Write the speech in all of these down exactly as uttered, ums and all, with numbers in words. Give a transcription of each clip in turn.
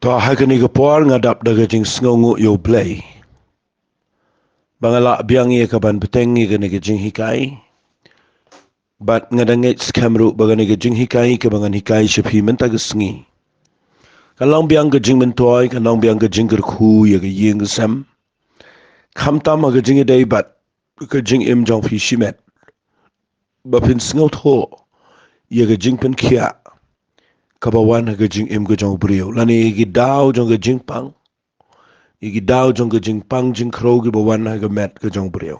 Ba ha kane ka por nga dap da ka jingsngewnguh ïa U Blei ba nga lah biang ïa ka ban bteng ïa kane ka jinghikai. Bad nga da ngeit skhem ruh ba kane ka jinghikai kaba ngan hikai sha phi mynta ka sngi kan long biang ka jingmyntoi, kan long biang ka jingkyrkhu ïa ka ïing ka sem, khamtam ha ka jingïadei bad ka jingim jong phi shimet, ba phin sngewthuh ïa ka jingpynkhiah kaba wan ha ka jingim ka jong u briew, lane ïa ki daw jong ka jingpang, ïa ki daw jong ka jingpang jingkhrew kiba wan ha ka met ka jong u briew.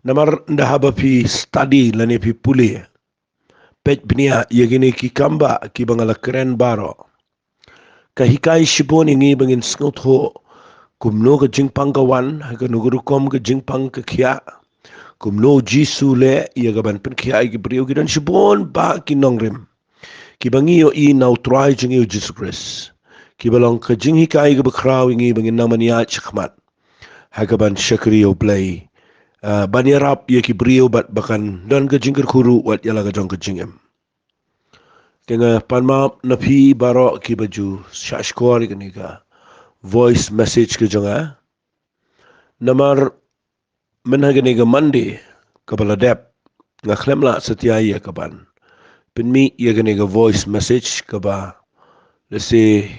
Namar ynda haba phi study lane phi pule, peit bniah ïa kine ki kambah kiba nga la kren baroh, ka hikai shibun ïa ngi ba ngin sngewthuh kumno ka jingpang ka wan ha kano ka rukom, ka jingpang ka khiah, kumno U Jisu u leh ïa ka ban pynkhiah ïa ki briew. Ki don shibun bah ki nongrim kiba ngi ïohi na U Trai jong ngi U Jisu Khrist, kiba long ka jinghikai kaba khraw ïa ngi ba ngin nang ban ïaid shakhmat ha ka ban shakri ïa U Blei, ah, ban ïarap ïa ki briew bad ba kan don ka jingkyrkhu ruh wat ïa la ka jong ka jingim. Te nga pan map na phi baroh kiba ju shah shkor ïa kane ka voice message ka jong nga. Namar mynta ha kane ka Monday kaba la dep, nga khlem lah satia ïa ka ban pynmih ïa kane ka voice message kaba lehse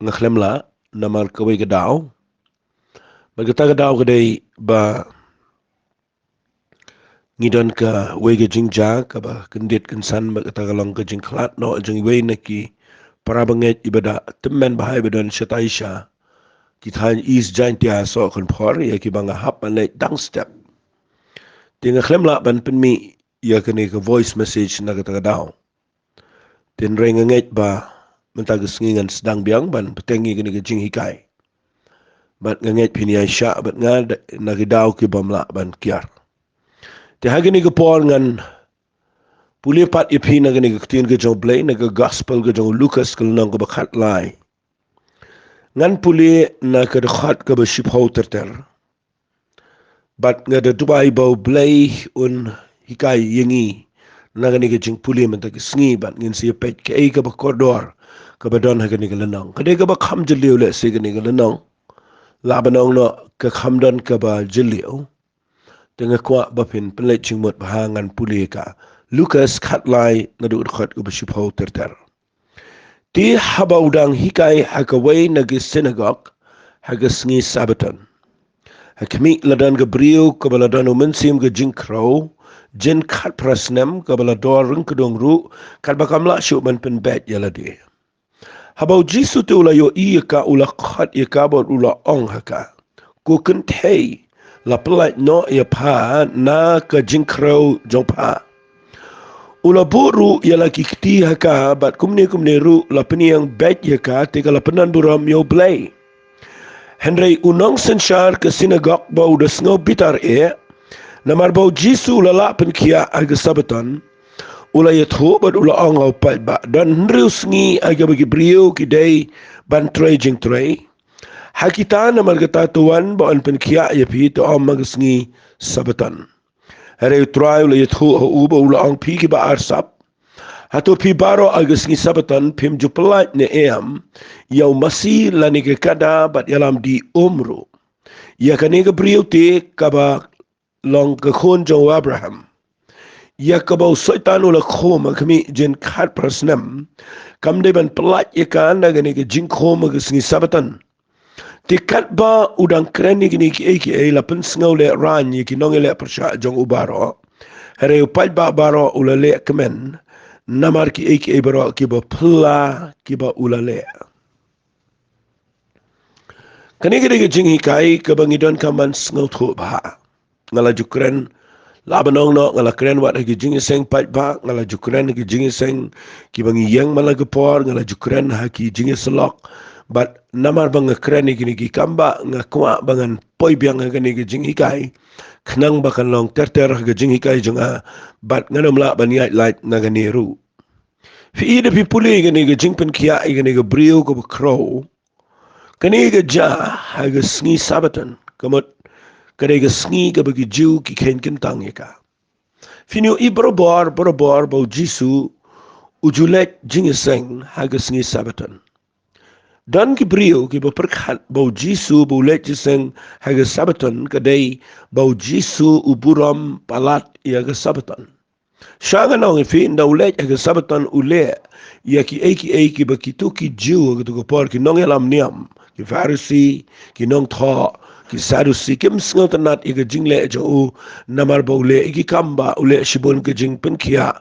nga khlem lah namar kawei ka daw. Bad kata ka daw ka dei ba ngi don kawei ka jingjia kaba kyndit kynsan, bad kata ka long ka jingkhlad noh jong iwei na ki para bangeit iba da tymmen bha iba don shatai sha ki thaiñ East Jaintia, Sohkynphor, ïa kiba nga hap ban leit dang step. Te nga khlem lah ban pynmih ïa kane ka voice message na kata ka daw. Te hynrei nga ngeit ba mynta ka sngi ngan sdang biang ban bteng ïa kane ka jinghikai. Bad nga ngeit phin ïaishah bad nga da-, na ki daw ki bym lah ban kiar. Te ha kane ka por ngan pule pat ïa phi na kane ka ktien ka jong U Blei na ka gospel ka jong u Lukas ka lynnong kaba khatlai. Ngan pule na ka dkhot kaba shiphew ter ter. Bad nga da duwai ba U Blei un hikai ïa ngi na kane ka jingpule mynta ka sngi, bad ngin sa ïa peit kaei kaba kordor kaba don ha kane ka lynnong. Ka dei kaba kham jylliew lehse kane ka lynnong. Lah ban ong noh ka kham don kaba jylliew. Te nga kwah ba phin pynleit jingmut bha, ngan pule ïa ka. Lukas khatlai, naduh dkhot kaba shiphew ter ter. Te haba u dang hikai ha kawei na ki synagog ha ka sngi Sabbaton, ha khmih la don ka briew kaba la don u mynsiem ka jingkhrew jin khatphra snem, kaba la dor ryngkdung ruh, katba kam lah shuh ban pynbeit ïa lade. Haba U Jisu te u la ïohi ïa ka, u la khot ïa ka bad u la ong ha ka, "Ko kynthei, la pyllait noh ïa pha na ka jingkhrew jong pha." U la buh ruh ïa la ki kti ha ka, bad kumne kumne ruh la pynïeng beit ïa ka, te ka la pyndon burom ïa U Blei. Hynrei u nongsynshar ka synagog ba u da sngew bitar eh namar ba U Jisu u la lah pynkhiah ha ka Sabbaton, u la ïathuh bad u la ong ha u paidbah, "Don hynriew sngi ha kaba ki briew ki dei ban trei jingtrei. Ha kita namar kata to wan ba yn pynkhiah ïa phi, to ym ha ka sngi Sabbaton." Hynrei U Trai u la ïathuh ha u bad u la ong, "Phi kiba arsap, hato phi baroh ha ka sngi Sabbaton phim ju pyllait ne em ïa u masi lane ka kada bad ïalam dih um ruh? Ïa kane ka briew te kaba long ka khun jong u Abraham, ïa kaba u Soitan u la khum ha khmih jin khatphra snem, kam dei ban pyllait ïa ka na kane ka jingkhum ha ka sngi Sabbaton." Te katba u dang kren ïa kine kiei kiei, la pynsngewlehrain ïa ki nongïaleh pyrshah jong u baroh. Hynrei u paidbah baroh u la leh kmen namar kiei kiei baroh kiba phylla kiba u la leh. Kane ka dei ka jinghikai kaba ngi donkam ban sngewthuh bha. Nga la ju kren, lah ban ong noh, nga la kren wat ha ki jingïaseng paidbah, nga la ju kren ha ki jingïaseng kiba ngi ïeng man la ka por, nga la ju kren ha ki jingïasyllok. Bad namar ba nga kren ïa kine ki kambah, nga kwah ba ngan poi biang ha kane ka jinghikai, khnang ba kan long ter ter ha ka jinghikai jong nga, bad ngan ym lah ban ïaid lait na kane ruh. Phi i, da phi pule ïa kane ka jingpynkhiah ïa kane ka briew kaba khrew, kane ka jia ha ka sngi Sabbaton, ka mut ka dei ka sngi kaba ki Jiw ki kheiñ kyntang ïa ka. Phin ïohi barabor barabor ba U Jisu u ju leit jingïaseng ha ka sngi Sabbaton. Don ki briew kiba pyrkhat ba u Jisu ba u leit jingïaseng ha ka Sabaton ka dei ba u Jisu u burom palat ïa ka Sabaton. Sha ngan ong ïa phi, ynda u leit ha ka Sabaton u leh ïa kiei kiei kiba kito ki Jiw ha kato ka por, ki nongïalam niam, ki Pharisi, ki nongthoh, ki Sadusi, kim sngewtynnat ïa ka jingleh jong u, namar ba u leh ïa ki kam ba, u leh shibun ka jingpynkhiah,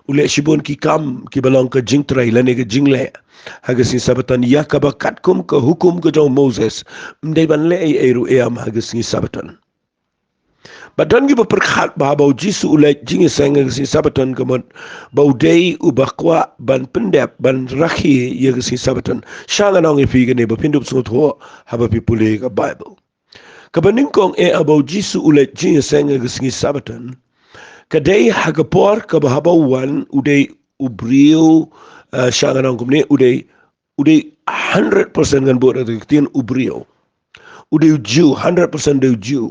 u leh shibun ki kam kiba long ka jingtrei lane ka jingleh ha ka sngi Sabaton, ïa kaba katkum ka hukum ka jong u Moses, ym dei ban leh ei ei ruh em ha ka sngi Sabaton. Bad don kiba pyrkhat ba haba u Jisu u leit jingïaseng ha ka sngi Sabaton ka mut ba u dei uba kwah ban pyndep, ban rakhe ïa ka sngi Sabaton. Sha ngan ong ïa phi kane ba phin dup sngewthuh haba phi pule ka Baibl. Kaba nyngkong eh, haba u Jisu u leit jingïaseng ha ka sngi Sabaton, ka dei ha ka por kaba haba u wan u dei u briew, eh, sha ngan ong kumne, u dei, u dei hundred percent, ngan buh da ka ktien u briew. U dei u Jiw, hundred percent u dei u Jiw.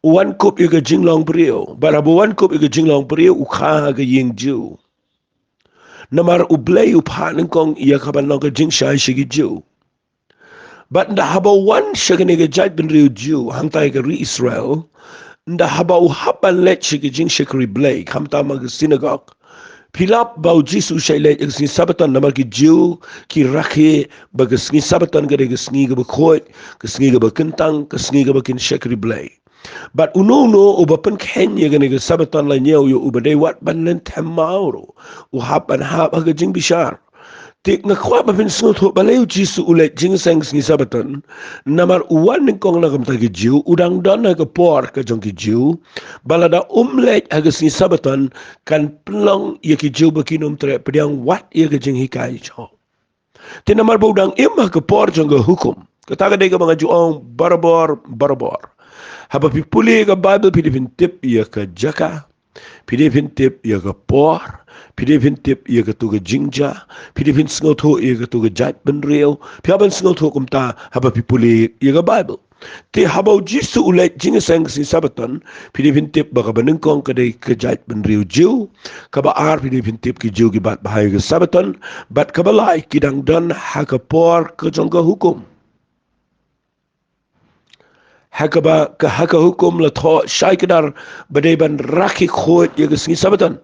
U wan kup ïa ka jinglong briew. Bad haba u wan kup ïa ka jinglong briew, u kha ha ka ïing Jiw. Namar U Blei u phah nyngkong ïa ka ban long ka jingshai sha ki Jiw. Bad ynda haba u wan sha kane ka jaitbynriew Jiw, hangta ïa ka ri Israel, ynda haba u hap ban leit sha ka jingshakri Blei, khamtam ha ka synagog, phi lap ba u Jisu u shait leit ha ka sngi Sabaton namar ki Jiw ki rakhe ba ka sngi Sabaton ka dei ka sngi kaba khuid, ka sngi kaba kyntang, ka sngi kaba kin shakri Blei. Bad uno uno uba pynkheiñ ïa kane ka Sabaton, la ñiew ïa u ba dei wat ban lynthem maw ruh, u hap ban hap ha ka jingbishar. Te nga kwah ba phin sngewthuh balei u Jisu u leit jingïaseng sngi Sabaton, namar u wan nyngkong na ka bynta ki Jiw, u dang don ha ka por ka jong ki Jiw, ba lada um leit ha ka sngi Sabaton, kan pynlong ïa ki Jiw ba kin ym treh pdiang wat ïa ka jinghikai jong u. Te namar ba u dang im ha ka por jong ka hukum, kata ka dei kaba nga ju ong barabor, barabor. Haba phi pule ka Baibl, phi dei phin tip ïa ka jaka, phi dei phin tip ïa ka por, phi dei phin tip ïa kato ka jingjia, phi dei phin sngewthuh ïa kato ka jaitbynriew, phi hap ban sngewthuh kumta haba phi pule ïa ka Baibl. Te haba u Jisu u leit jingïaseng ka sngi Sabaton, phi dei phin tip ba kaba nyngkong ka dei ka jaitbynriew Jiw, kaba ar phi dei phin tip ki Jiw ki bat bha ïa ka Sabaton, bad kaba lai ki dang don ha ka por ka jong ka hukum. Ha kaba, ka, ha ka hukum la thoh shai kdar ba dei ban rakhe khuid ïa ka sngi Sabaton.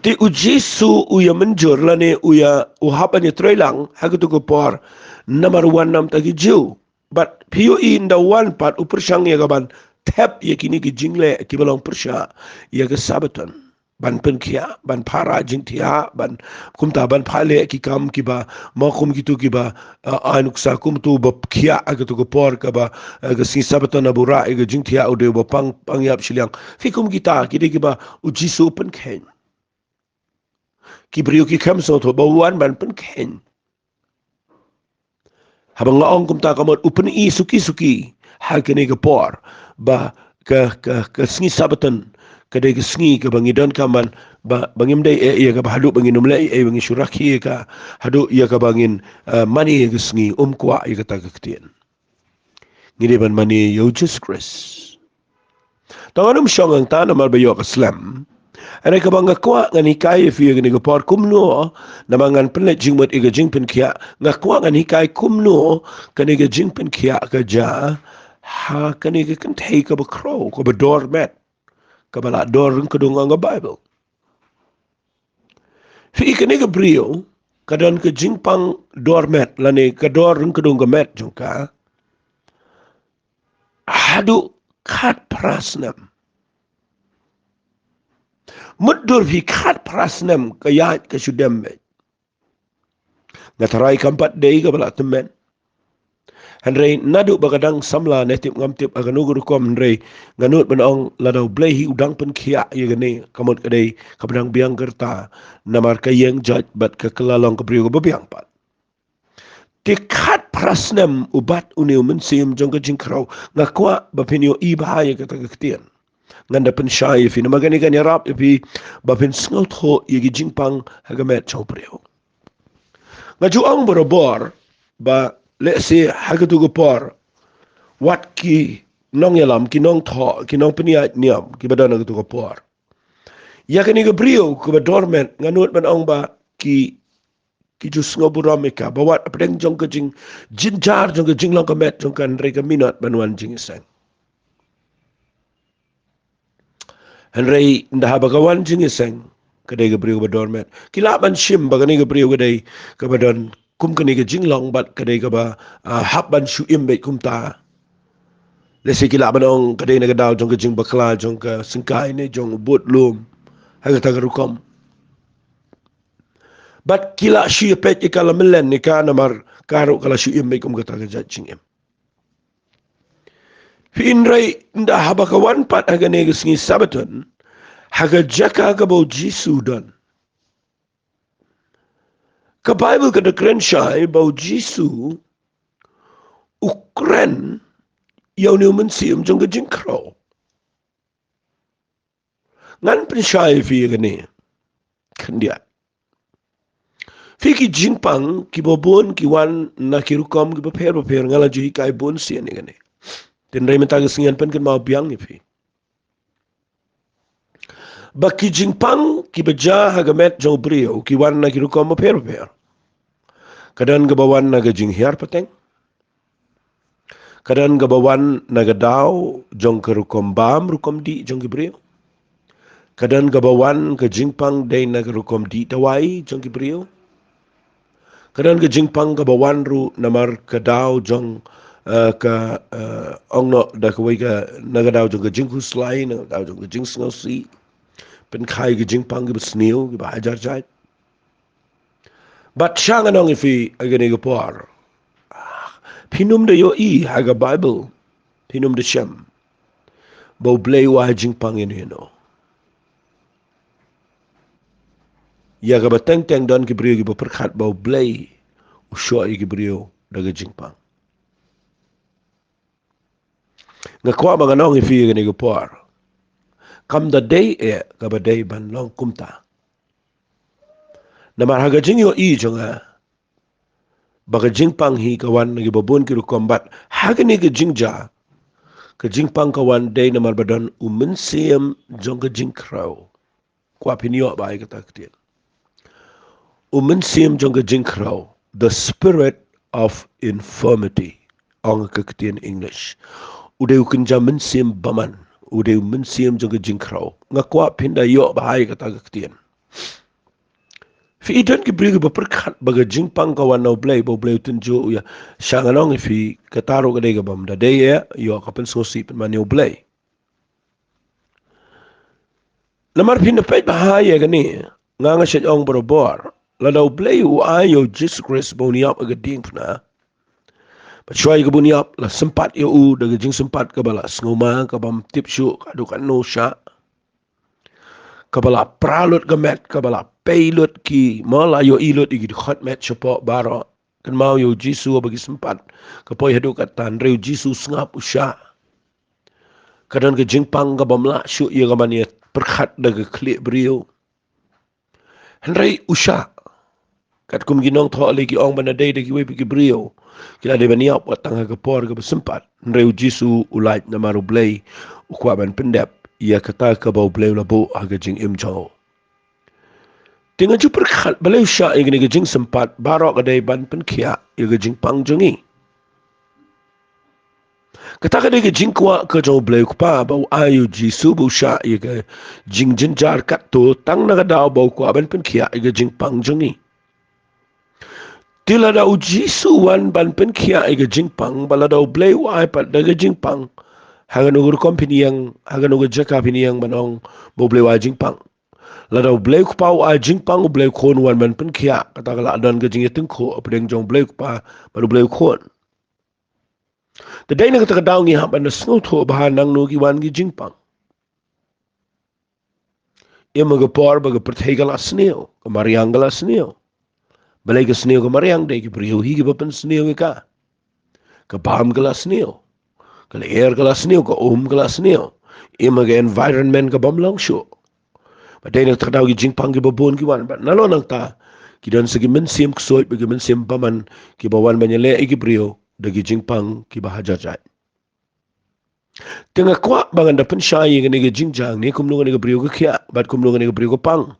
Te u Jisu u ïa mynjur lane u ïa, u hap ban ïa trei lang ha kato ka por, namar u wan na ka bynta ki Jiw. Bad phi ïohi ynda u wan pat u pyrshang ïa ka ban thep ïa kine ki jingleh kiba long pyrshah ïa ka Sabaton. Ban pynkhiah, ban para jingthiah, ban kumta ban pynleh ki kam kiba, mo kum kito kiba, eh, ai nuksa kum uto uba khiah ha kato ka por kaba, eh, ka sngi Sabaton haba u rah ïa ka jingthiah u dei uba pang, pang ïap shiliang. Ki kum kita, ki dei kiba u Jisu u pynkheiñ. Ki briew ki khlem sngewthuh ba u wan ban pynkheiñ. Haba nga ong kumta ka mut u pyni suki suki ha kane ka por ba ka, ka, ka sngi Sabaton ka dei ka sngi kaba ngi donkam ban, ba, ba ngim dei ei ei ïa kaba haduh ba ngin ym leh ei ei, ba ngin shu rakhe ïa ka, haduh ïa kaba ngin, eh, mane ïa ka sngi, um kwah ïa kata ka ktien. Ngi dei ban mane ïa u Jisu Khrist. Tang ngan ym shong hangta namar ba ïoh ka slem. Hynrei kaba nga kwah ngan hikai ïa phi ïa kane ka por kumno, namar ngan pynleit jingmut ïa ka jingpynkhiah, nga kwah ngan hikai kumno kane ka jingpynkhiah ka jia ha kane ka kynthei kaba khraw, kaba dor met, kaba la dor ryngkdung, ong ka Baibl. Phi i kane ka briew ka don ka jingpang dor met lane ka dor ryngkdung ka met jong ka haduh khatphra snem. Mutdur phi, khatphra snem ka ïaid ka shu dem beit. Nga tharai kam pat dei kaba la tymmen. Hynrei naduh ba ka dang samla, ne tip ngam tip ha kano ka rukom, hynrei nga nud ban ong lada U Blei hi u dang pynkhiah ïa kane, ka mut ka dei kaba dang biang ka rta, namar ka ïeng jait bad ka kylla long ka briew kaba biang pat. Te khatphra snem u bat une u mynsiem jong ka jingkhraw. Nga kwah ba phin ïohi bha ïa kata ka ktien. Ngan da pynshai ïa phi namar kane kan ïarap ïa phi ba phin sngewthuh ïa ki jingpang ha ka met jong u briew. Nga ju ong barabor ba lehse ha katu ka por, wat ki nongïalam, ki nongthoh, ki nongpynïaid niam kiba don ha katu ka por, ïa kane ka briew kaba dor met, nga nud ban ong ba ki ki ju sngew burom ïa ka, ba wat hapdeng jong ka jingjynjar jong ka jinglong ka met jong ka, hynrei ka minot ban wan jingïaseng. Hynrei ynda haba ka wan jingïaseng, ka dei ka briew kaba dor met. Ki lah ban shim ba kane ka briew ka dei kaba don kum kane ka jinglong bad ka dei kaba, ah, hap ban shu im beit kumta. Lehse ki lah ban ong ka dei na ka daw jong ka jingbakla jong ka syngkai ne jong u budlum, ha kata ka rukom. Bad ki lah shu ïapeit ïa ka, la mlien ïa ka namar ka ruh ka la shu im beit kum kata ka jait jingim. Hynrei ynda haba ka wan pat ha kane ka sngi Sabaton, ha ka jaka kaba u Jisu u don, ka Baibl ka da kren shai ba u Jisu u kren ïa une u mynsiem jong ka jingkhraw. Ngan pynshai ïa phi ïa kane khyndiat. Phi, ki jingpang kiba bun ki wan na ki rukom kiba pher bapher, nga la ju hikai bun sien ïa kane. Hynrei mynta ka sngi ngan pynkynmaw biang ïa phi. Ba ki jingpang kiba jia ha ka met jong u briew ki wan na ki rukom bapher bapher. Ka don kaba wan na ka jinghiar pateng. Ka don kaba wan na ka daw jong ka rukom bam rukom dih jong ki briew. Ka don kaba wan ka jingpang dei na ka rukom dih dawai jong ki briew. Ka don ka jingpang kaba wan ruh namar ka daw jong, eh, ka, eh, ong noh da kawei ka, na ka daw jong ka jingkhuslai, na ka daw jong ka jingsngewsih. Pynkha ïa ki jingpang kiba sniew, kiba hajar jait. Bad sha ngan ong ïa phi ha kane ka por, phin ym da ïohi ha ka Baibl, phin ym da shem ba U Blei u ai jingpang ïano ïano. Ïa kaba teng teng don ki briew kiba pyrkhat ba U Blei u shoh ïa ki briew da ka jingpang. Nga kwah ba ngan ong ïa phi ha kane ka por, kam da dei eh kaba dei ban long kumta. Namar ha ka jingïohi jong nga, ba ka jingpang hi ka wan na kiba bun ki rukom, bad ha kane ka jingjia, ka jingpang ka wan dei namar ba don u mynsiem jong ka jingkhraw. Kwah phin ïoh bha ïa kata ka ktien. U mynsiem jong ka jingkhraw, the spirit of infirmity, ong ka ktien English. U dei u kynja mynsiem bymman, u dei u mynsiem jong ka jingkhraw. Nga kwah phin da ïoh bha ïa kata ka ktien. Phi, i don ki briew kiba pyrkhat ba ka jingpang ka wan na U Blei, ba U Blei u tynjuh ïa. Sha ngan ong ïa phi, kata ruh ka dei kaba ym da dei eh, ïoh ka pynsngewsih pynban ïa U Blei. Namar phin da peit bha ïa kane, nga nga shait ong barabor, lada U Blei u ai ïa u Jisu Khrist ba un ïap ha ka diengphna, bad shuwa ïa kaba un ïap la sympat ïa u da ka jingsympat kaba la sngewma, kaba ym tip shuh ka dei kano shah, kaba la pra lut ka met, kaba la pei lut ki, mo, la ïohi lut ïa ki dkhot met shapoh baroh. Kynmaw ïa u Jisu haba ki sympat ka poi haduh katta, hynrei u Jisu u sngap, u shah. Ka don ka jingpang kaba ym lah shuh ïa ka ban ïa pyrkhat da ka khlieh briew. Hynrei u shah. Katkum ki nongthoh lei ki ong ba na dei da kiwei pat ki briew ki la dei ban ïap wat tang ha ka por kaba sympat. Hynrei u Jisu u lait namar U Blei u kwah ban pyndep ïa kata kaba U Blei u la buh ha ka jingim jong u. Te nga ju pyrkhat balei u shah ïa kane ka jingsympat, baroh ka dei ban pynkhiah ïa ka jingpang jong ngi. Kata ka dei ka jingkwah ka jong U Blei u Kpa ba u ai ïa u Jisu ba u shah ïa ka jingjynjar katto tang na ka daw ba u kwah ban pynkhiah ïa ka jingpang jong ngi. Te lada u Jisu u wan ban pynkhiah ïa ka jingpang, bad lada U Blei u ai pat da ka jingpang, ha kano ka rukom phin ïeng, ha kano ka jaka phin ïeng ban ong ba U Blei u ai jingpang? Lada U Blei u Kpa u ai jingpang, U Blei u Khun u wan ban pynkhiah, kata ka lah don ka jingïatyngkhuh hapdeng jong U Blei u Kpa bad U Blei u Khun. Te dei na kata ka daw ngi hap ban da sngewthuh bha nangno ki wan ki jingpang. Im ha ka por ba ka pyrthei ka la sniew, ka mariang ka la sniew. Balei ka sniew ka mariang? Dei ki briew hi kiba pynsniew ïa ka. Ka bam ka la sniew, ka lyer ka la sniew, ka um ka la sniew. Im ha ka environment kaba ym long shuh. Bad dei na kata ka daw ki jingpang kiba bun ki wan, bad nalor nangta ki don sa ki mynsiem ksuid bad ki mynsiem bymman kiba wan ban ïaleh ïa ki briew da ki jingpang kiba hajar jait. Te nga kwah ba ngan da pynshai ïa kane ka jingjia, ne kumno kane ka briew ka khiah bad kumno kane ka briew ka pang.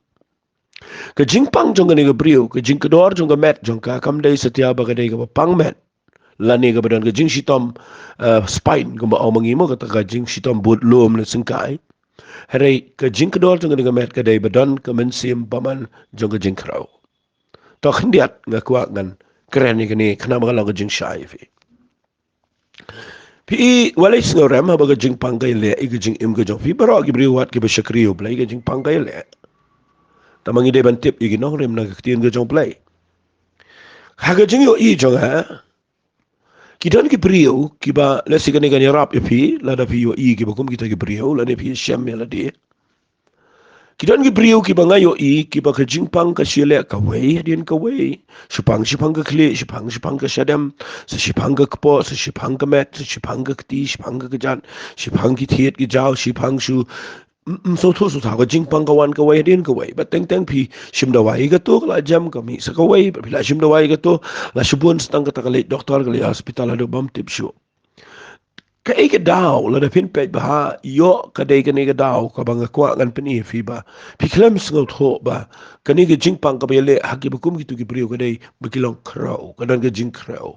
Ka jingpang jong kane ka briew, ka jingkdor jong ka met jong ka kam dei satia ba ka dei kaba pang met, lane kaba don ka jingshitom, eh, spine, kumba ong ma ngi mo, kata ka jingshitom bud lum ne syngkai. Hynrei ka jingkdor jong kane ka met ka dei ba don ka mynsiem bymman jong ka jingkhrew. To khyndiat nga kwah ngan kren ïa kane khnang ba ka long ka jingshai ïa phi. Phi i, wat leit sngewrem haba ka jingpang ka ïaleh ïa ka jingim ka jong phi. Baroh ki briew wat kiba shakri ïa U Blei, ka jingpang ka ïaleh. Tangba ngi dei ban tip ïa ki nongrim na ka ktien ka jong U Blei. Ha ka jingïohi jong nga, ki don ki briew kiba, lehse kane kan ïarap ïa phi lada phi ïohi kiba kum kita ki briew, lane phi shem ïa lade. Ki don ki briew kiba nga ïohi kiba ka jingpang ka shu ïaleh kawei hadien kawei. Shiphang shiphang ka khlieh, shiphang shiphang ka shadem, sa shiphang ka kpoh, sa shiphang ka met, sa shiphang ka kti, shiphang ka kjat, shiphang ki thied ki jaw, shiphang shu, mm, mm, sngewthuh sngewthuh, ka jingpang ka wan kawei hadien kawei. Bad teng teng phi shim dawai ïa kato, ka la jem, ka mih sa kawei, bad phi la shim dawai ïa kato, la shibun sa tang kata, ka leit doktor, ka leit hospital haduh bym tip shuh. Kaei ka daw lada phin peit bha, ïoh ka dei kane ka daw kaba nga kwah ngan pyni ïa phi ba phi khlem sngewthuh ba kane ka jingpang kaba ïaleh ha kiba kum kito ki briew ka dei ba ki long khrew, ka don ka jingkhrew.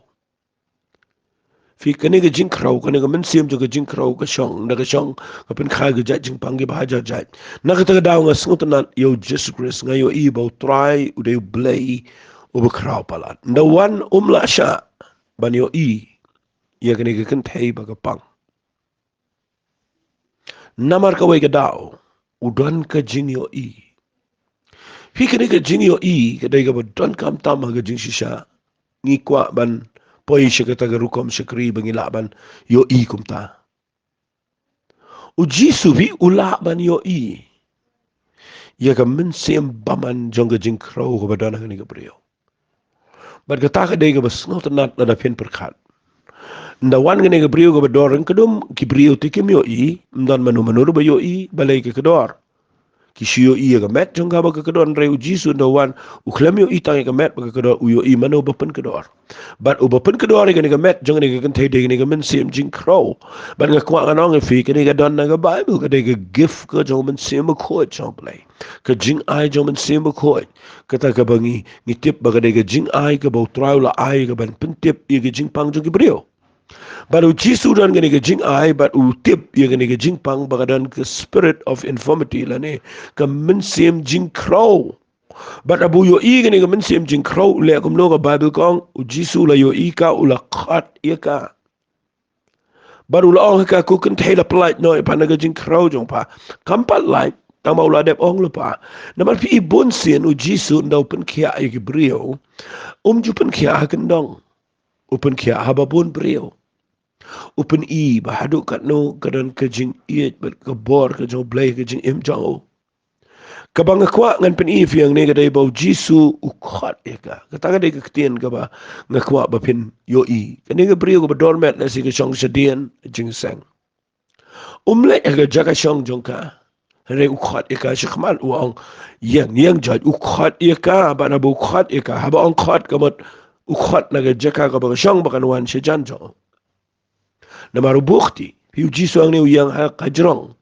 Phi, kane ka jingkhrew, kane ka mynsiem jong ka jingkhrew ka shong, da ka shong ka pynkha ka jait jingpang kiba hajar jait. Na kata ka daw nga sngewtynnat ïa U Jisu Khrist, nga ïohi ba U Trai u dei U Blei uba khraw palat. Ynda wan um lah shah ban ïohi ïa kane ka kynthei ba ka pang. Namar kawei ka daw u don ka jingïohi. Phi, kane ka jingïohi ka dei kaba donkam tam ha ka jingshisha. Ngi kwah ban poi sha kata ka rukom shakri ba ngi lah ban ïohi kumta. U Jisu phi u lah ban ïohi ïa ka mynsiem bymman jong ka jingkhrew kaba don ha kane ka briew. Bad kata ka dei kaba sngewtynnat lada phin pyrkhat. Ynda wan kane ka briew kaba dor ryngkdum ki briew te kim ïohi, ym don mano mano ruh ba ïohi balei ka kdor. Ki shu ïohi ïa ka met jong ka ba ka kdor, hynrei U Jisu ynda wan u khlem ïohi tang ïa ka met ba ka kdor, u ïohi mano ba pynkdor. Bad uba pynkdor ïa kane ka met jong kane ka kynthei dei kane ka mynsiem jingkhrew. Bad nga kwah ngan ong ïa phi, kane ka don na ka Baibl, ka dei ka gift ka jong U Mynsiem Bakhuid jong U Blei. Ka jingai jong U Mynsiem Bakhuid. Kata kaba ngi, ngi tip ba ka dei ka jingai kaba U Trai u la ai ka ban pyntip ïa ka jingpang jong ki briew. Bad U Jisu u don kane ka jingai, bad u tip ïa kane ka jingpang ba ka don ka spirit of infirmity, lane ka mynsiem jingkhrew. Bad haba u ïohi kane ka mynsiem jingkhrew, leh kumno ka Baibl ka ong, U Jisu u la ïohi ka, u la khot ïa ka. Bad u la ong ha ka, ko kynthei, la pyllait noh ïa pha na ka jingkhrew jong pha? Kam pat lait, tangba u la dep ong lypa. Namar phi i, bunsien U Jisu ynda u pynkhiah ïa ki briew, um ju pynkhiah ha kyndong. U pynkhiah haba bun briew. U pyni ba haduh katno ka don ka jingïeit bad ka bor ka jong U Blei ha ka jingim jong u. Kaba nga kwah ngan pyni ïa phi hangne ka dei ba U Jisu u khot ïa ka. Kata ka dei ka ktien kaba nga kwah ba phin ïohi. Kane ka briew kaba dor met, lehse ka shong shadien jingseng. Um leit ha ka jaka shong jong ka, hynrei u khot ïa ka shakhmat, u ong, ïeng, ïeng joit. U khot ïa ka, bad haba u khot ïa ka, haba ong khot, ka mut u khot na ka jaka kaba ka shong ba kan wan shajan jong u. Namar u buh kti, phi, U Jisu hangne u ïeng ha ka jrong.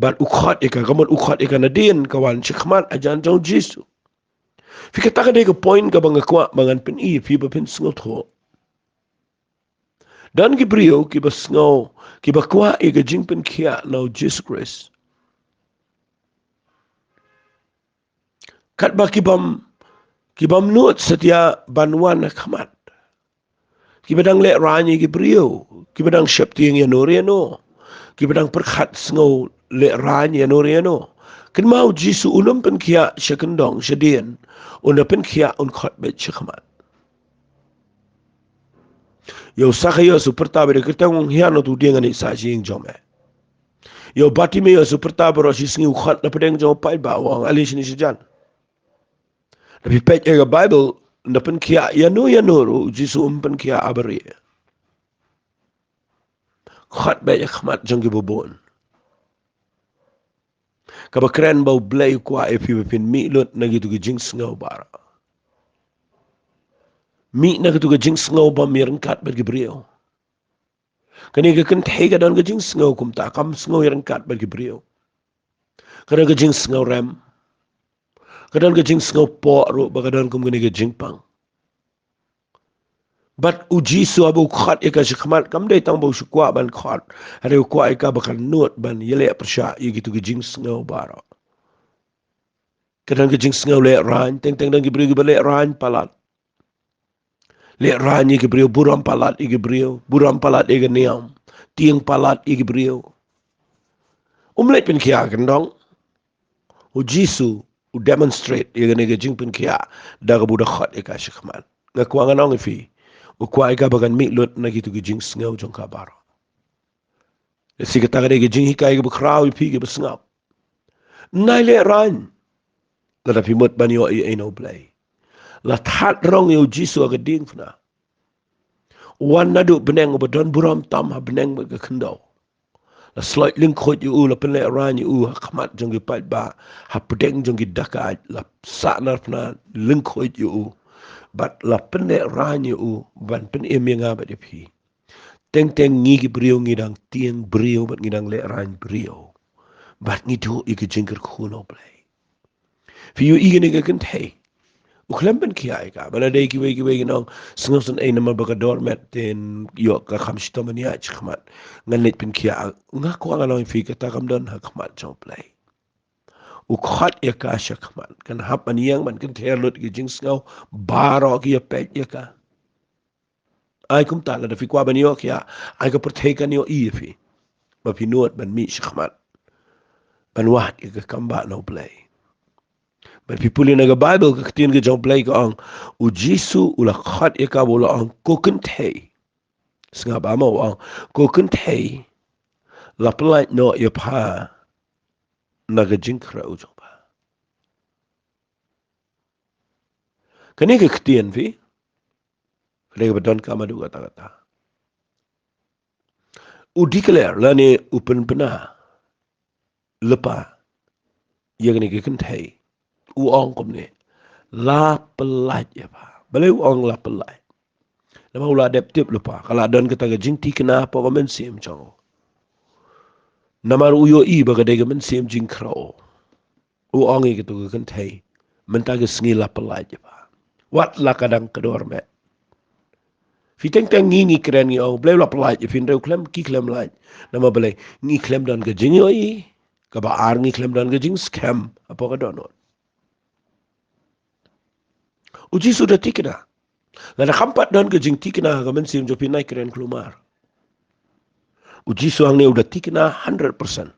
Bad u khot ïa ka, ka mut u khot ïa ka nadien ka wan shakhmat hajan jong U Jisu. Phi, kata ka dei ka point kaba nga kwah ba ngan pyni ïa phi ba phin sngewthuh. Don ki briew kiba sngew, kiba kwah ïa ka jingpynkhiah na U Jisu Khrist. Katba ki bym, ki bym nud satia ban wan ha khmat. Kiba dang lehraiñ ïa ki briew, kiba dang sheptieng ïano re ïano, kiba dang pyrkhat sngew lehraiñ ïano re ïano. Kynmaw, U Jisu un ym pynkhiah sha kyndong shadien, un da pynkhiah, un khot beit shakhmat. Ïa u Sakaios u pyrta bad u kyrteng, u ong, hiar noh, to dieng, ngan ïaid sah sha ïing jong me. Ïa u Bartimeus u pyrta baroh shi sngi, u khot na pdeng jong u paidbah, u ong, ale shane shajan. Lada phi peit ïa ka Baibl, un da pynkhiah ïano ïano ruh, U Jisu um pynkhiah ha barieh. Khot beit ha khmat jong kiba bun. Kaba kren ba U Blei u kwah ïa phi ba phin mih lut na kito ki jingsngew baroh. Mih na kito ki jingsngew bym ïaryngkat bad ki briew. Kane ka kynthei ka don ka jingsngew kumta, kam sngew ïaryngkat bad ki briew. Ka don ka jingsngew rem. Ka don ka jingsngewpoh ruh ba ka don kum kane ka jingpang. Bad u Jisu haba u khot ïa ka shakhmat, kam dei tang ba u shu kwah ban khot, hynrei u kwah ïa ka ba kan nud ban ïaleh pyrshah ïa kitu ki jingsngew baroh. Ka don ka jingsngew lehraiñ, teng teng don ki briew kiba lehraiñ palat. Lehraiñ ïa ki briew, burom palat ïa ki briew, burom palat ïa ka niam, tieng palat ïa ki briew. Um leit pynkhia kyndong. U Jisu u demonstrate ïa kane ka jingpynkhia da kaba u da khot ïa ka shakhmat. Nga kwah ngan ong ïa phi, u kwah ïa ka ba kan mih lut na kitu ki jingsngew jong ka baroh. Lehse kata ka dei ka jinghikai kaba khraw ïa phi kiba sngap. Nai lehraiñ. Lada phi mut ban ïohi ïa U Blei, la thad rong ïa u Jisu ha ka diengphna. U wan naduh bneng, uba don burom tam ha bneng bad ka khyndew. La sloit lyngkhuid ïa u, la pynlehraiñ ïa u ha khmat jong ki paidbah, ha pdeng jong ki dakaid, la sahnarphna lyngkhuid ïa u. Bad la pynlehraiñ ïa u ban pynim ïa nga bad ïa phi. Teng teng ngi ki briew ngi dang tieng briew bad ngi dang lehraiñ briew. Bad ngi duh ïa ka jingkyrkhu na U Blei. Phi ïohi kane ka kynthei, u khlem pynkhia ïa ka. Ba la dei kiwei kiwei ki nong, sngewsynei ei namar ba ka doormet te ïoh ka kham shitom ban ïaid shakhmat. Ngan leit pynkhia. Nga kwah ngan ong ïa phi, kata kam don ha khmat jong U Blei. U khot ïa ka shakhmat, kan hap ban ïeng ban kynther lut ki jingsngew baroh ki ïapeit ïa ka. Ai kumta, lada phi kwah ban ïoh khia, ai ka pyrthei kan ïohi ïa phi ba phi nud ban mih shakhmat, ban wad ïa ka kambah na U Blei. Bad phi pule na ka Baibl, ka ktien ka jong U Blei ka ong, u Jisu u la khot ïa ka bad u la ong, ko kynthei. Sngap, ba ma u ong, ko kynthei, la pyllait noh ïa pha na ka jingkhrew jong pha. Kane ka ktien phi, ka dei kaba donkam haduh katta katta. U declare lane u pynbna lypa ïa kane ka kynthei. U ong kumne, la pyllait ïa pha. Balei u ong la pyllait? Namar u la dep tip lypa, ka la don kata ka jingthikna hapoh ka mynsiem jong u. Namar u ïohi ba ka dei ka mynsiem jingkhrew. U ong ïa kito ki kynthei, mynta ka sngi la pyllait ïa pha. Wat la ka dang kdor met. Phi, teng teng ngi ngi kren ngi ong, Blei la pyllait ïa phi, hynrei u khlem, ki khlem lait. Namar balei? Ngi khlem don ka jingïohi. Kaba ar, ngi khlem don ka jingskhem hapoh ka dohnud. U Jisu da thikna. Lada kham pat don ka jingthikna ha ka mynsiem jong phi, nai kren khlumar. U Jisu hangne u da thikna hundred percent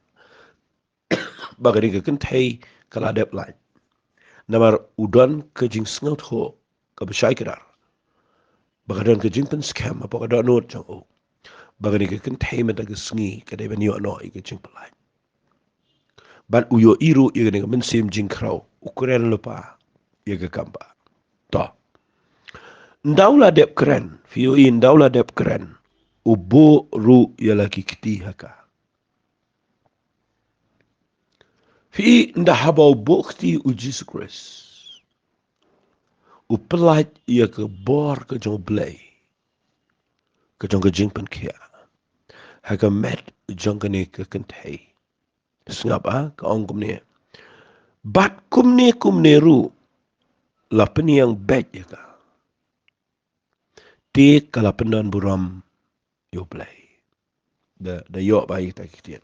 ba kane ka kynthei ka la dep lait. Namar u don ka jingsngewthuh kaba shai kdar, ba ka don ka jingpynskhem hapoh ka dohnud jong u ba kane ka kynthei mynta ka sngi ka dei ban ïoh noh ïa ka jingpyllait. Bad u ïohi ruh ïa kane ka mynsiem jingkhrew, u kren lypa ïa ka kambah. To, ynda u la dep kren, phi ïohi, ynda u la dep kren, u buh ruh ïa la ki kti ha ka. Phi, ynda haba u buh kti u Jisu Khrist, u pyllait ïa ka bor ka jong U Blei, ka jong ka jingpynkhiah, ha ka met jong kane ka kynthei. Sngap, ah, ka ong kumne, bad kumne kumne ruh la pynïeng beit ïa ka, te ka la pyndon burom ïa U Blei. Da, da ïoh ba ïa kita ki ktien.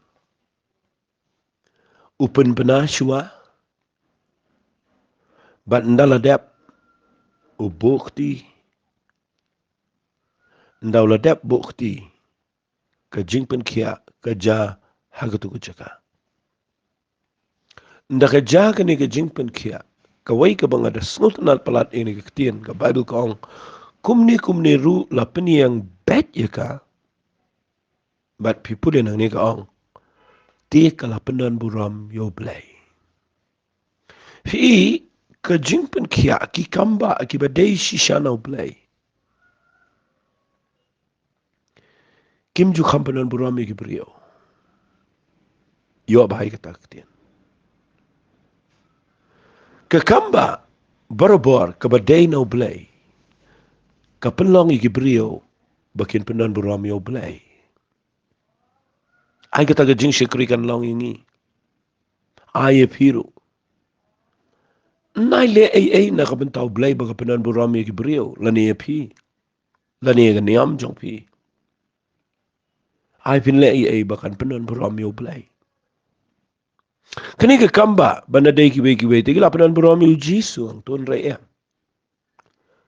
U pynbna shuwa, bad ynda la dep, u buh kti. Ynda u la dep buh kti, ka jingpynkhiah ka jia ha katu ka jaka. Ynda ka jia kane ka jingpynkhiah, kawei kaba nga da sngewtynnad palat ïa kane ka ktien, ka Baibl ka ong, kumne kumne ruh la pynïeng beit ïa ka. Bad phi pule nangne ka ong, te ka la pyndon burom ïa U Blei. Phi, ka jingpynkhiah, ki kambah kiba dei shisha na U Blei, kim ju kham pyndon burom ïa ki briew. Ïoh ba ïa kata ka ktien. Ka kambah barabor kaba dei na U Blei, ka pynlong ïa ki briew ba kin pyndon burom ïa U Blei. Ai kata ka jingshakri kan long ïa ngi. Ai ïa phi ruh. Nai leh ei ei na ka bynta U Blei ba ka pyndon burom ïa ki briew, lane ïa phi, lane ïa ka niam jong phi. Ai phin leh ei ei ba kan pyndon burom ïa U Blei. Kane ka kam ba, ba na dei kiwei kiwei te ki la pyndon burom ïa U Jisu hangto hynrei em.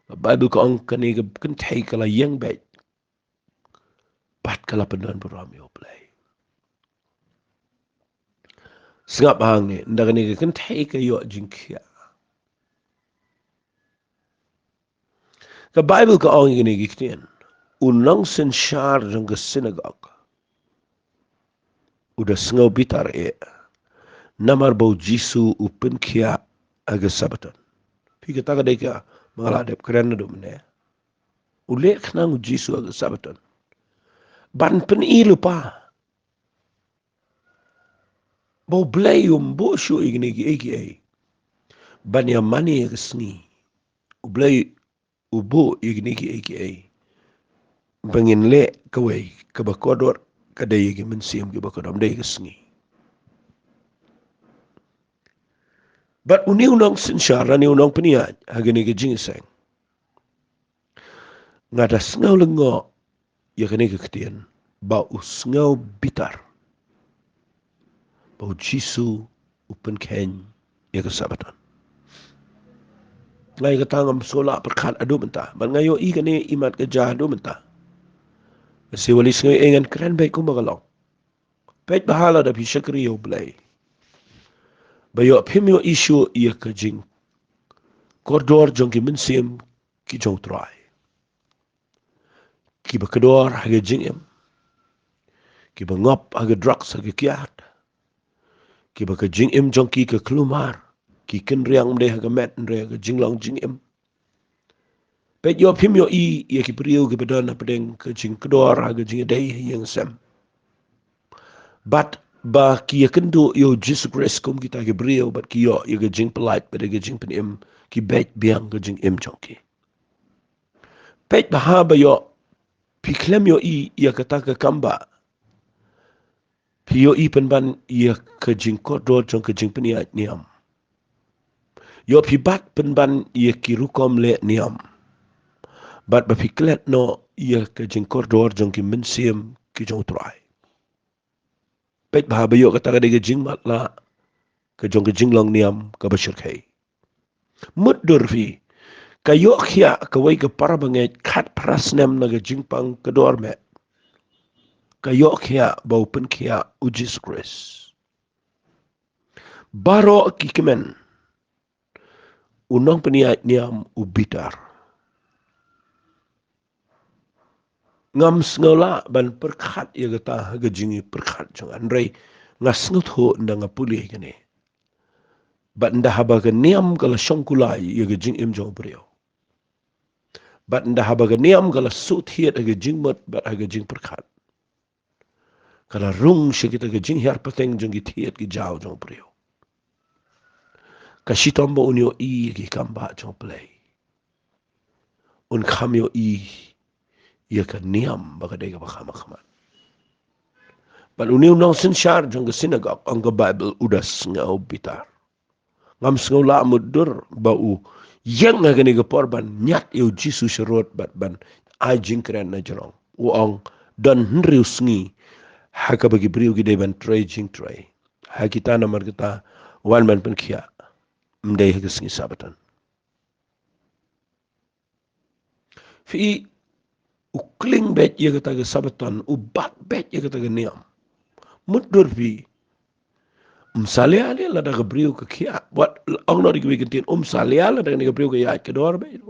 Ka Baibl ka ong kane ka kynthei ka la ïeng beit. Bad ka la pyndon burom ïa U Blei. Sngap hangne, ynda kane ka kynthei ka ïoh jingkhiah. Ka Baibl ka ong ïa kine ki ktien. U nongsynshar jong ka synagog u da sngew bitar eh. Namar ba U Jisu u pynkhiah ha ka Sabaton. Phi, kata ka dei kaba nga la dep kren naduh mynne. U leh khnang U Jisu ha ka Sabaton ban pyni lypa ba U Blei um buh shuh ïa kine kiei kiei ban ïa mane ïa ka sngi. U Blei u buh ïa kine kiei kiei ba ngin leh kawei kaba kordor, ka dei ïa ki mynsiem kiba kordor, ym dei ka sngi. Bad une u nongsynshar, une u nongpynïaid ha kane ka jingïaseng, nga da sngew lyngngoh ïa kane ka ktien ba u sngew bitar ba U Jisu u pynkheiñ ïa ka Sabaton. Nga ïa kata ngam sngewlah pyrkhat haduh mynta, bad nga ïohi kane imat ka jia haduh mynta. Nga shu wali sngew ïa ngan kren beit kumba ka long. Peit bha lada phi shakri ïa U Blei ba ïoh phim ïohi shuh ïa ka jingkordor jong ki mynsiem ki jong U Trai, kiba kordor ha ka jingim, kiba ngop ha ka drugs ha ka kiad, kiba ka jingim jong ki ka kulmar, ki kynriang ym dei ha ka met hynrei ha ka jinglong jingim. Peit, ïoh phim ïohi ïa ki briew kiba don hapdeng ka jingkordor ha ka jingïadei ha ïing sem. Bad ba ki ïakynduh ïa U Jisu Khrist kum kita ki briew bad ki ïoh ïa ka jingpyllait bad ïa ka jingpynim, ki beit biang ka jingim jong ki. Peit bha ba ïoh phi khlem ïohi ïa kata ka kam ba phi ïohi pynban ïa ka jingkordor jong ka jingpynïaid niam. Ïoh phi bat pynban ïa ki rukom leh niam. Bad ba phi klet noh ïa ka jingkordor jong ki mynsiem ki jong U Trai. Peit bha ba ïoh kata ka dei ka jingmatlah ka jong ka jinglong niam kaba shyrkhei. Mutdur phi, ka ïoh khiah kawei ka para bangeit khatphra snem na ka jingpang kordor met. Ka ïoh khiah ba u pynkhiah U Jisu Khrist. Baroh ki kmen, u nongpynïaid niam u bitar. Ngam sngewlah ban pyrkhat ïa kata ha ka jingïapyrkhat jong nga, hynrei nga sngewthuh ynda nga pule ïa kane. Bad ynda haba ka niam ka la shong kulai ïa ka jingim jong u briew, bad ynda haba ka niam ka la shu thied ha ka jingmut bad ha ka jingpyrkhat, ka la rung sha kita ka jinghiar pateng jong ki thied ki jaw jong u briew. Ka shitom ba un ïohi ïa ki kam bah jong U Blei. Un kham ïohi ïa ka niam ba ka dei kaba kham ha khmat. Bad une u nongsynshar jong ka synagog, ong ka Baibl, u da sngew bitar. Ngam sngewlah mutdur ba u ïeng ha kane ka por ban ñiad ïa U Jisu sharud bad ban ai jingkren na jrong. U ong, don hynriew sngi ha kaba ki briew ki dei ban trei jingtrei. Ha kita namar kata wan ban pynkhiah, ym dei ha ka sngi Sabaton. Phi, u kling beit ïa kata ka Sabaton, u bat beit ïa kata ka niam. Mutdur phi, ym salia leh lada ka briew ka khiah. Wat ong noh da kiwei ki ktien, ym salia lada kane ka briew ka ïaid ka dor beit.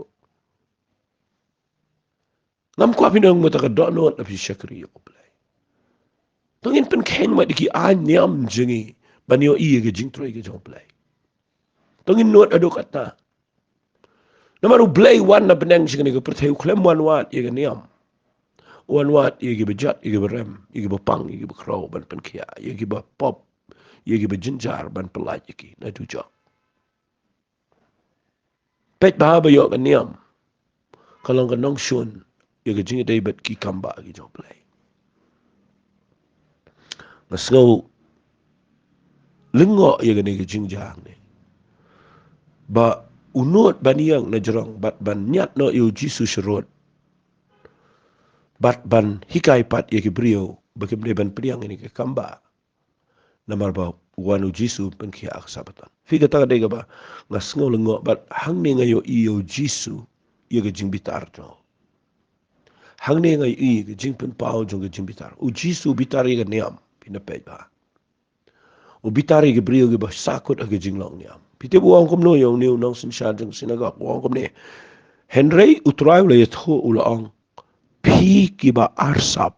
Ngam kwah phin ong mynta ka dohnud lada phi shakri ïa U Blei. To ngin pynkheiñ wat ïa ki aiñ niam jong ngi ban ïohi ïa ka jingtrei ka jong U Blei. To ngin nud haduh katta. Namar U Blei u wan na bneng sha kane ka pyrthei, u khlem wan wad ïa ka niam. U wan wad ïa kiba jot, ïa kiba rem, ïa kiba pang, ïa kiba khraw ban pynkhiah, ïa kiba pop, ïa kiba jynjar ban pyllait ïa ki na dujok. Peit bha ba ïoh ka niam ka long ka nongshun ïa ka jingïadei bad ki kam bah ki jong U Blei. Nga sngew lyngngoh ïa kane ka jingjia ne. ba u nud ban ïeng na jrong bad ban ñiad noh ïa u Jisu sharud bad ban hikai pat ïa ki briew ba kim dei ban pdiang ïa kane ka kam ba namar ba u wan u Jisu pynkhiah ha ka Sabaton. Phi, kata ka dei kaba nga sngew lyngngoh bad hangne nga ïohi ïa u Jisu ïa ka jingbitar jong u. Hangne nga ïohi ïa ka jingpynpaw jong ka jingbitar. U Jisu u bitar ïa ka niam, phin da peit bha. U bitar ïa ki briew kiba sahkut ha ka jinglong niam. Phi tip u ong kumno ïa une u nongsynshar jong ka synagog, u ong kumne: Hynrei u Trai u la ïathuh, u la ong: Phi kiba arsap.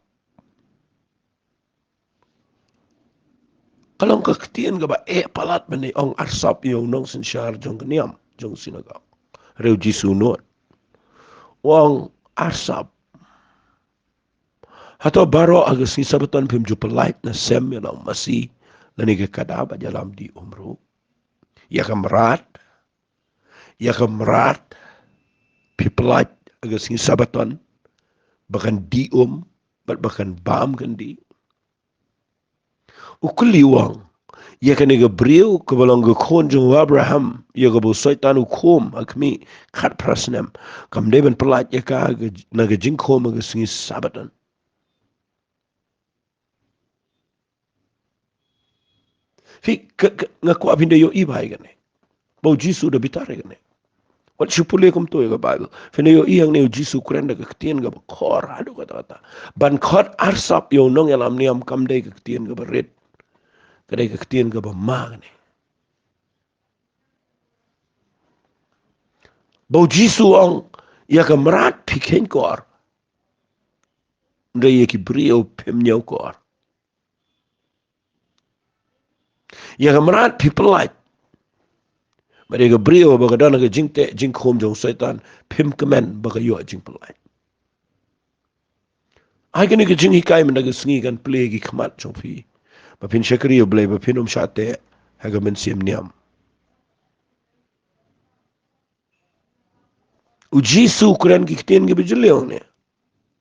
Ka long ka ktien kaba eh palat ban ong arsap ïa u nongsynshar jong ka niam jong ka synagog. Hynrei u Jisu u nud, u ong arsap. Hato baroh ha ka sngi Sabaton phim ju pyllait na sem ïa la u masi lane ka kada bad ïalam dih um ruh? Ïa ka mrad, ïa ka mrad phi pyllait ha ka sngi Sabaton ba kan dih um bad ba kan bam kan dih? U kylli, u ong: Ïa kane ka briew kaba long ka khun jong u Abraham, ïa kaba u Soitan u khum ha khmih khatphra snem, kam dei ban pyllait ïa ka ha ka, na ka jingkhum ha ka sngi Sabaton? Phi, ka, ka, nga kwah phin da ïohi bha ïa kane, ba u Jisu u da bitar ïa kane. Wat shu pule kumto ïa ka Baibl, phin da ïohi hangne u Jisu u kren da ka ktien kaba khor haduh katta katta. Ban khot arsap ïa u nongïalam niam kam dei ka ktien kaba rit, ka dei ka ktien kaba ma kane. Ba u Jisu u ong: Ïa ka mrad phi kheiñ kor, hynrei ïa ki briew phim ñiew kor. Ïa ka mrad phi pyllait, bad ïa ka briew ba ka don ha ka jingteh jingkhum jong u Soitan phim kmen ba ka ïoh jingpyllait. Ai kane ka jinghikai mynta ka sngi kan plie ha ki khmat jong phi, ba phin shakri ïa u Blei, ba phin ym shah teh ha ka mynsiem niam. U Jisu u kren ki ktien kiba jylliew hangne.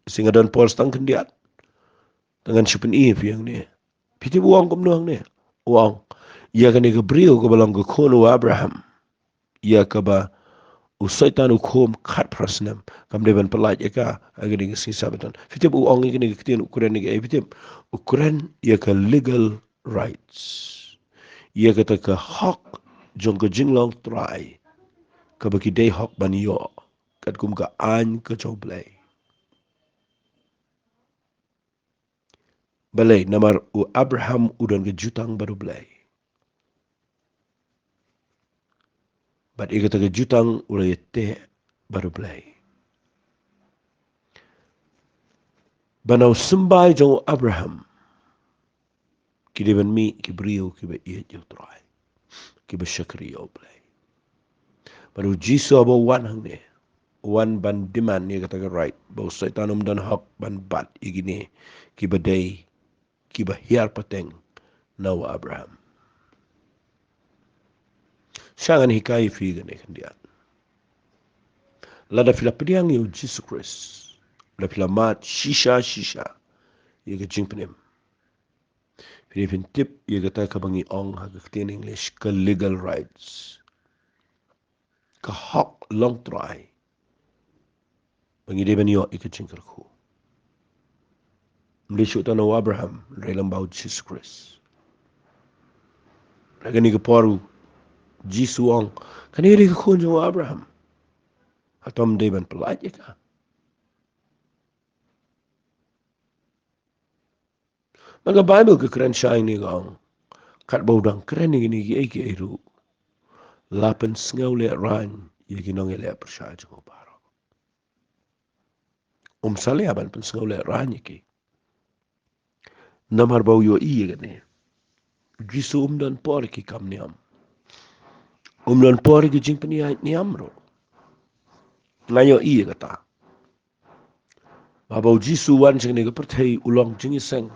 Shi nga don por tang khyndiat, tang ngan shu pyni ïa phi hangne. Phi tip u ong kumno hangne? U ong: Ïa kane ka briew kaba long ka khun u Abraham, ïa kaba u Soitan u khum khatphra snem, kam dei ban pyllait ïa ka ha kane ka sngi Sabaton. Phi tip u ong ïa kane ka ktien, u kren ïa kaei, phi tip? U kren ïa ka legal rights, ïa kata ka hok jong ka jinglong trai kaba ki dei hok ban ïoh katkum ka aiñ ka jong u Blei. Balei? Namar u Abraham u don ka jutang bad u Blei, bad ïa kata ka jutang u la ïateh bad u Blei. Ba na u symbai jong u Abraham ki dei ban mih ki briew kiba ïeit ïa u Trai, kiba shakri ïa u Blei. Bad u Jisu haba u wan hangne, u wan ban demand ïa kata ka right ba u Soitan um don hok ban bat ïa kine kiba dei, kiba hiar pateng na u Abraham. Sha ngan hikai ïa phi kane khyndiat. Lada phi la pdiang ïa u Jisu Khrist, lada phi la mad shisha shisha ïa ka jingpynim, phi dei phin tip ïa kata kaba ngi ong ha ka ktien English ka legal rights, ka hok long trai ba ngi dei ban ïoh ïa ka jingkyrkhu. Ym dei shuh tang na u Abraham, hynrei lyngba u Jisu Khrist. Ha kane ka por u Jisu u ong, kane ka dei ka khun jong u Abraham. Hato ym dei ban pyllait ïa ka? Bad ka Baibl ka kren shai ïa kane, ka ong, katba u dang kren ïa kine kiei kiei ruh, la pynsngewlehrain ïa ki nongïaleh pyrshah jong u baroh. Um salia ban pynsngewlehrain ïa ki. Namar ba u ïohi ïa kane, u Jisu um don por ïa ki kam niam, um don por ïa ki jingpynïaid niam ruh. Nga ïohi ïa kata. Ba haba u Jisu u wan sha kane ka pyrthei u long jingïaseng.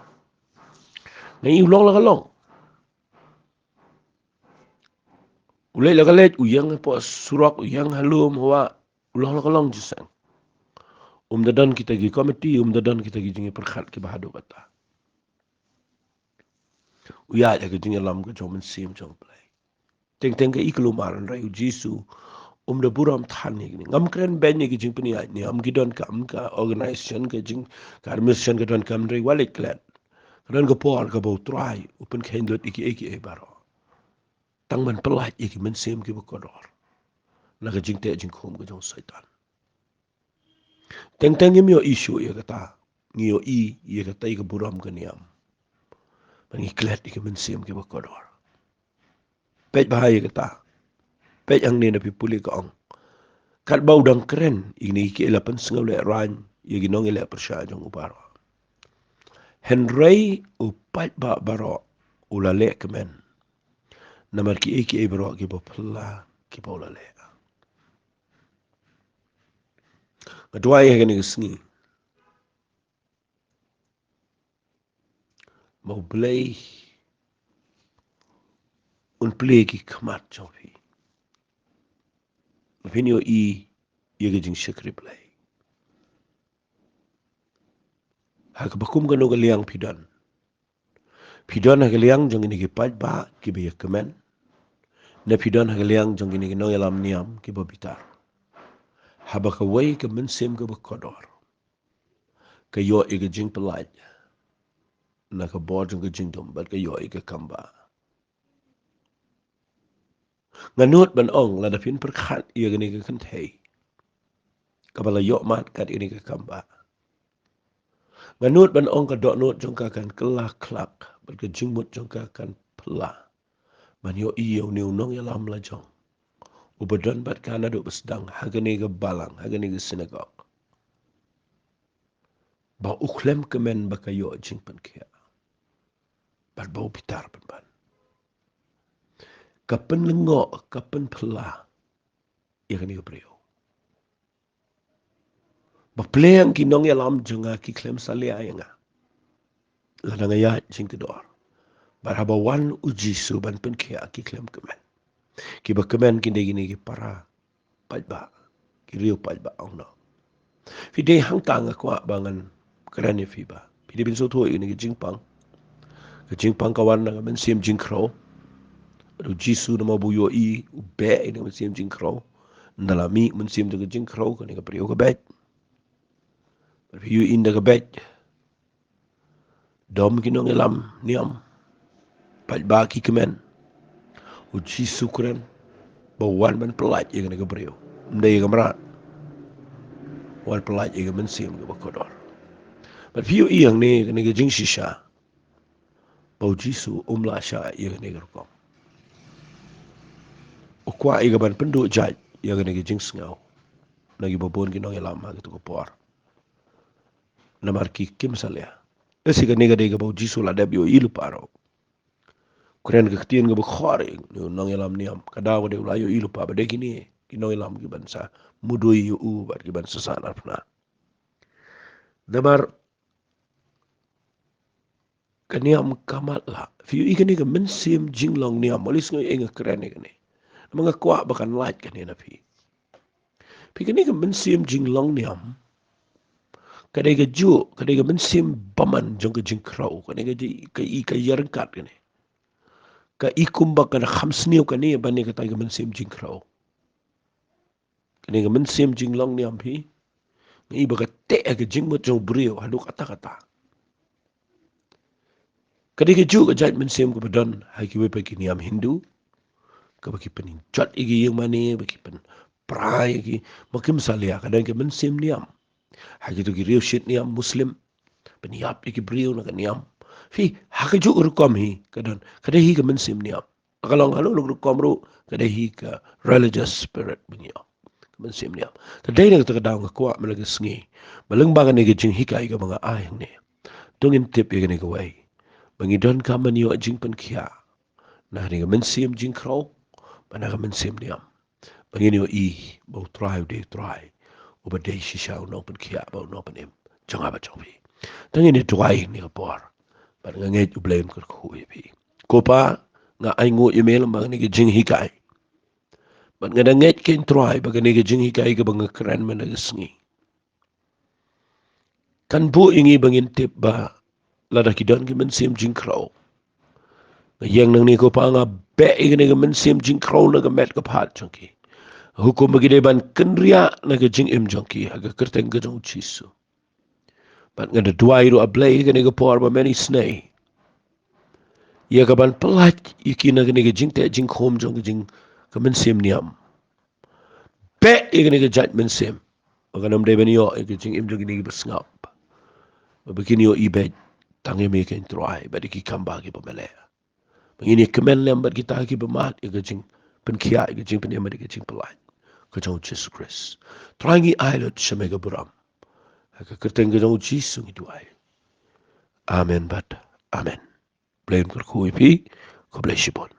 Nga ïohi u long la ka long. U leit la ka leit, u ïeng hapoh surok, u ïeng ha lum, ha wah, u long la ka long jingïaseng. Um da don kita ki komiti, um da don kita ki jingïapyrkhat kiba haduh katta. U ïaid ha ka jingïalam ka jong u Mynsiem jong u Blei. Teng teng ka i kulmar, hynrei u Jisu um da burom than ïa kine. Ngam kren beiñ ïa ki jingpynïaid ne, ngam, ki donkam ka organization, ka jing, ka administration ka donkam, hynrei wat leit klet. Ka don ka por kaba u Trai u pynkheiñ lut ïa kiei kiei baroh. Tang ban pyllait ïa ki mynsiem kiba kordor na ka jingteh jingkhum ka jong Soitan. Teng teng ngim ïohi shuh ïa kata. Ngi ïohi ïa kata ïa ka burom ka niam. Ba ngi klet ïa ki mynsiem kiba kordor. Peit bha ïa kata. Peit hangne na phi pule ka ong. Katba u dang kren, ïa kine kiei la pynsngewlehrain ïa ki nongïaleh pyrshah jong u baroh. Hynrei u paidbah baroh u la leh kmen. Namar kiei kiei baroh kiba phylla kiba u la leh. Nga duwai ha kane ka sngi ba U Blei un plie ki khmat jong phi, ba phin ïohi ïa ka jingshakri Blei. Ha kaba kum kano ka liang phi don? Phi don ha ka liang jong kine ki paidbah kiba ïa kmen, ne phi don ha ka liang jong kine ki nongïalam niam kiba bitar? Haba kawei ka mynsiem kaba kordor ka ïoh ïa ka jingpyllait na ka bor jong ka jingdum bad ka ïoh ïa ka kam ba. Nga nud ban ong, lada phin pyrkhat ïa kane ka kynthei kaba la ïoh mad kat ïa kane ka kam ba, nga nud ban ong ka dohnud jong ka kan kylla khlak bad ka jingmut jong ka kan phylla ban ïohi ïa une u nongïalam la jong uba don bad ka naduh ba sdang ha kane ka balang, ha kane ka sinagog, ba u khlem kmen ba ka ïoh jingpynkhiah bad ba u bitar pynban. Ka pynlyngngoh, ka pynphylla ïa kane ka briew. Ba pleng ki nongïalam jong nga ki khlem salia ïa nga lada nga ïaid jingkordor. Bad haba wan U Jisu ban pynkhiah ki khlem kmen. Kiba kmen ki dei kine ki para paidbah, ki riew paidbah, ong noh. Phi dei hangta nga kwah ba ngan kren ïa phi ba phi dei ban sngewthuh ïa kane ka jingpang. Ka jingpang ka wan na ka mynsiem jingkhrew. U Jisu namar ba u ïohi, u beh ïa kane ka mynsiem jingkhrew. Ynda la mih mynsiem jong ka jingkhrew, kane ka briew ka beit. Bad phi ïohi ynda ka beit, dom ki nongïalam niam, paidbah ki kmen. U Jisu kren ba u wan ban pyllait ïa kane ka briew, ym dei ïa ka mrad. U wan pyllait ïa ka mynsiem kaba kordor. Bad phi ïohi hangne kane ka jingshisha ba U Jisu um lah shah ïa kane ka rukom. U kwah ïa ka ban pynduh jait ïa kane ka jingsngew na kiba bun ki nongïalam ha katu ka por. Namar ki kim salia. Lehse kane ka dei kaba U Jisu la dep ïohi lypa ruh. Kren ka ktien kaba khor ïa une u nongïalam niam, ka daw ka dei u la ïohi lypa ba dei kine ki nongïalam ki ban sa mudui ïa u bad ki ban sa sah narphna. Namar ka niam ka matlah. Phi ïohi kane ka mynsiem jinglong niam, mali sngew ïa nga kren ïa kane. Namar nga kwah ba kan lait kane na phi. Phi, kane ka mynsiem jinglong niam ka dei kajuh, ka dei ka mynsiem bymman jong ka jingkhrew, kane ka ji-, ka i, ka ïaryngkat kane. Ka i kumba ka da kham sniew kane ban ïa kata ka mynsiem jingkhrew. Kane ka mynsiem jinglong niam phi, nga i ba ka teh ha ka jingmut jong u briew haduh katta katta. Ka dei kajuh ka jait mynsiem kaba don ha kiwei pat ki niam Hindu, kaba ki pynjot ïa ki ïing mane, ba ki pynpra ïa ki, ma kim salia, ka don ka mynsiem niam. Ha kito ki riewshit niam Muslim, pynïap ïa ki briew na ka niam. Phi, ha kajuh ka rukom hi ka don, ka dei hi ka mynsiem niam. Ka long halor ka rukom ruh, ka dei hi ka religious spirit ba ngi ong. Ka mynsiem niam. Te dei na kata ka daw nga kwah mynta ka sngi, ba lyngba kane ka jinghikai kaba nga ai hangne, to ngin tip ïa kane kawei, ba ngi donkam ban ïoh jingpynkhiah na kane ka mynsiem jingkhrew bad na ka mynsiem niam. Ba ngin ïohi ba U Trai u dei U Trai uba dei shisha u nongpynkhiah bad u nongpynim jong nga bad jong phi. Te ngin ïa duwai ha kane ka por bad nga ngeit U Blei un kyrkhu ïa phi. Ko Pa, nga ainguh ïa me lyngba kane ka jinghikai. Bad nga da ngeit, ko Trai, ba kane ka jinghikai kaba nga kren mynta ka sngi kan buh ïa ngi ba ngin tip ba lada ki don ki mynsiem jingkhrew, Nga ïeng nangne ko Pa, nga beh ïa kane ka mynsiem jingkhrew na ka met ka phad jong ki. Hukum ba ki dei ban kynriah na ka jingim jong ki ha ka kyrteng ka jong u Jisu. Bad nga da duwai ruh, A Blei, ïa kane ka por ba men isynei ïa ka ban pyllait ïa ki na kane ka jingteh jingkhum jong ka jing, ka mynsiem niam. Beh ïa kane ka jait mynsiem ba kan ym dei ban ïoh ïa ka jingim jong kine kiba sngap, ba kin ïoh ibeit tang ïa me, ko Trai, bad ïa ki kam ba kiba me leh. Ba ngin ïa kmen lem bad kita kiba mad ïa ka jingpynkhiah, ïa ka jingpynim, ïa ka jingpyllait ka jong u Jisu Khrist. Trai, ngi ai lut sha me ka burom ha ka kyrteng ka jong u Jisu ngi duwai. Amen bad amen. Blei un kyrkhu ïa phi. Khublei shibun.